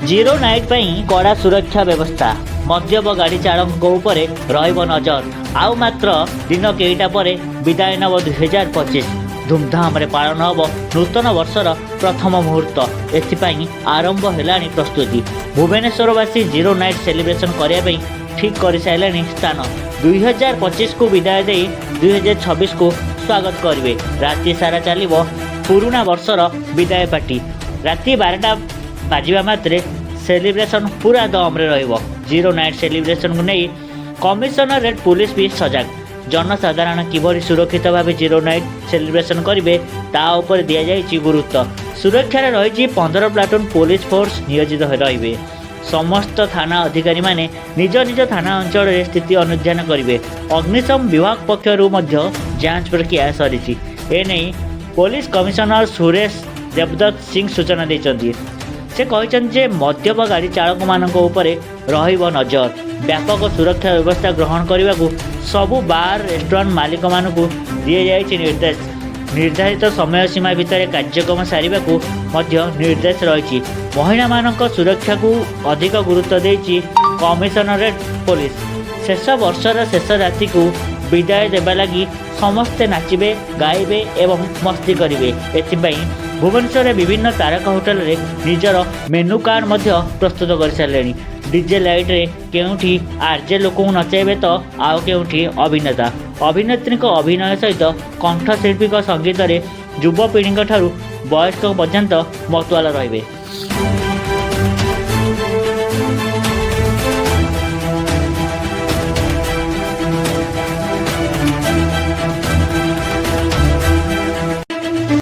Zero night ପାଇଁ କଡ଼ା ସୁରକ୍ଷା ବ୍ୟବସ୍ଥା। ମଦ୍ୟପ ଗାଡ଼ି ଚାଳକଙ୍କ ଉପରେ ରହିବ ନଜର। ଆଉ ମାତ୍ର ଦିନ କେଇଟା ପରେ ବିଦାୟ ନେବ 2025। ଧୁମଧାମରେ ପାଳନ ହେବ ନୂତନ ବର୍ଷର ପ୍ରଥମ ମୁହୂର୍ତ୍ତ। ଏଥିପାଇଁ ଆରମ୍ଭ ହେଲାଣି ପ୍ରସ୍ତୁତି। ଭୁବନେଶ୍ୱରବାସୀ ଜିରୋ ନାଇଟ୍ ସେଲିବ୍ରେସନ୍ କରିବା ପାଇଁ ଠିକ୍ କରିସାରିଲେଣି ସ୍ଥାନ। 2025କୁ ବିଦାୟ ଦେଇ 2026କୁ ସ୍ୱାଗତ କରିବେ। ରାତି ସାରା ଚାଲିବ ପୁରୁଣା ବର୍ଷର ବିଦାୟ ପାର୍ଟି। ରାତି 12ଟା ବାଜିବା ମାତ୍ରେ ସେଲିବ୍ରେସନ୍ ପୁରା ଦମରେ ରହିବ। ଜିରୋ ନାଇଟ୍ ସେଲିବ୍ରେସନକୁ ନେଇ କମିଶନରେଟ୍ ପୁଲିସ ବି ସଜାଗ। ଜନସାଧାରଣ କିଭଳି ସୁରକ୍ଷିତ ଭାବେ ଜିରୋ ନାଇଟ୍ ସେଲିବ୍ରେସନ୍ କରିବେ, ତା ଉପରେ ଦିଆଯାଇଛି ଗୁରୁତ୍ୱ। ସୁରକ୍ଷାରେ ରହିଛି 15 ପ୍ଲାଟୁନ୍ ପୋଲିସ ଫୋର୍ସ ନିୟୋଜିତ ହୋଇ ରହିବେ। ସମସ୍ତ ଥାନା ଅଧିକାରୀମାନେ ନିଜ ନିଜ ଥାନା ଅଞ୍ଚଳରେ ସ୍ଥିତି ଅନୁଧ୍ୟାନ କରିବେ। ଅଗ୍ନିଶମ ବିଭାଗ ପକ୍ଷରୁ ମଧ୍ୟ ଯାଞ୍ଚ ପ୍ରକ୍ରିୟା ସରିଛି। ଏନେଇ ପୋଲିସ କମିଶନର ସୁରେଶ ଦେବଦତ୍ତ ସିଂ ସୂଚନା ଦେଇଛନ୍ତି। ସେ କହିଛନ୍ତି ଯେ ମଦ୍ୟପ ଗାଡ଼ି ଚାଳକମାନଙ୍କ ଉପରେ ରହିବ ନଜର। ବ୍ୟାପକ ସୁରକ୍ଷା ବ୍ୟବସ୍ଥା ଗ୍ରହଣ କରିବାକୁ ସବୁ ବାର୍, ରେଷ୍ଟୁରାଣ୍ଟ ମାଲିକମାନଙ୍କୁ ଦିଆଯାଇଛି ନିର୍ଦ୍ଦେଶ। ନିର୍ଦ୍ଧାରିତ ସମୟ ସୀମା ଭିତରେ କାର୍ଯ୍ୟକ୍ରମ ସାରିବାକୁ ମଧ୍ୟ ନିର୍ଦ୍ଦେଶ ରହିଛି। ମହିଳାମାନଙ୍କ ସୁରକ୍ଷାକୁ ଅଧିକ ଗୁରୁତ୍ୱ ଦେଇଛି କମିଶନରେଟ୍ ପୋଲିସ। ଶେଷ ବର୍ଷର ଶେଷ ରାତିକୁ ବିଦାୟ ଦେବା ଲାଗି ସମସ୍ତେ ନାଚିବେ, ଗାଇବେ ଏବଂ ମସ୍ତି କରିବେ। ଏଥିପାଇଁ ଭୁବନେଶ୍ୱରରେ ବିଭିନ୍ନ ତାରକା ହୋଟେଲରେ ନିଜର ମେନୁ କାର୍ଡ଼ ମଧ୍ୟ ପ୍ରସ୍ତୁତ କରିସାରିଲେଣି। ଡିଜେ ଲାଇଟ୍ରେ କେଉଁଠି ଆର୍ଜେ ଲୋକଙ୍କୁ ନଚାଇବେ ତ ଆଉ କେଉଁଠି ଅଭିନେତା ଅଭିନେତ୍ରୀଙ୍କ ଅଭିନୟ ସହିତ କଣ୍ଠଶିଳ୍ପୀଙ୍କ ସଙ୍ଗୀତରେ ଯୁବପିଢ଼ିଙ୍କ ଠାରୁ ବୟସ୍କ ପର୍ଯ୍ୟନ୍ତ ମତୁଆଲା ରହିବେ।